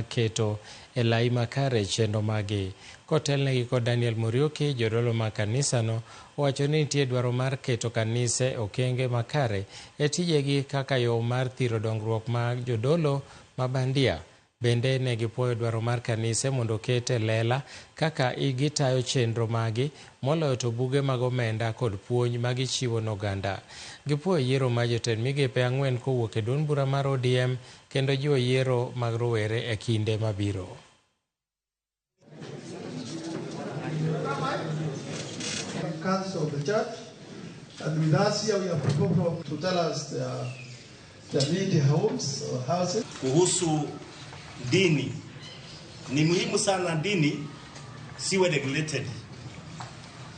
keto e lai makare chenro magi. Kotelnegi kod Daniel Muriuki, jodolo mag kanisano owacho ni nitie dwaro mar keto kanise okenge makare e tijegi kaka yo mar thiro dongruok mag jodolo ma bandia. Bende ne gipuoyo dwaro mar kanise mondo oket e lela kaka gitayo chenro magi moloyo to buge mag omenda kod puonj ma gichiwo ne oganda. Gipuoyo yiero mar jotend migepe ang'wen kowuok e duond bura mar ODM kendo jiwo yiero mag rowere e kinde mabiro. Council of the Church, and with us here we have people from to tell us their need homes or houses. Kuhusu dini, ni muhimu sana dini siwe regulated,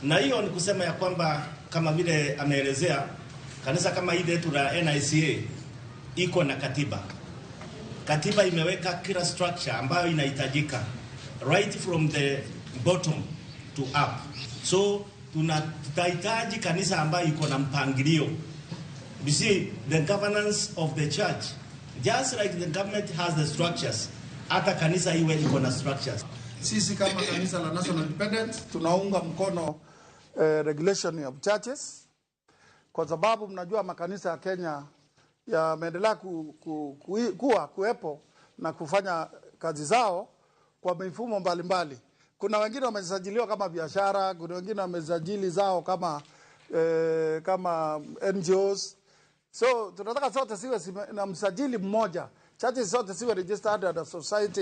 na hiyo ni kusema ya kwamba kama vile ameelezea kanisa kama hili letu la NICA iko na katiba. Katiba imeweka kila structure ambayo inahitajika right from the bottom to up. So tutahitaji kanisa ambayo iko na mpangilio. You see, the governance of the church, just like the government has the structures, hata kanisa iwe iko na structures. Sisi kama kanisa la National Independence tunaunga mkono regulation of churches, kwa sababu mnajua makanisa ya Kenya yameendelea kuwepo na kufanya kazi zao kwa mifumo mbalimbali. Kuna wengine wamesajiliwa kama biashara, kuna wengine wamesajili zao kama NGOs. So tunataka zote siwe na msajili mmoja. Churches zote siwe registered under society.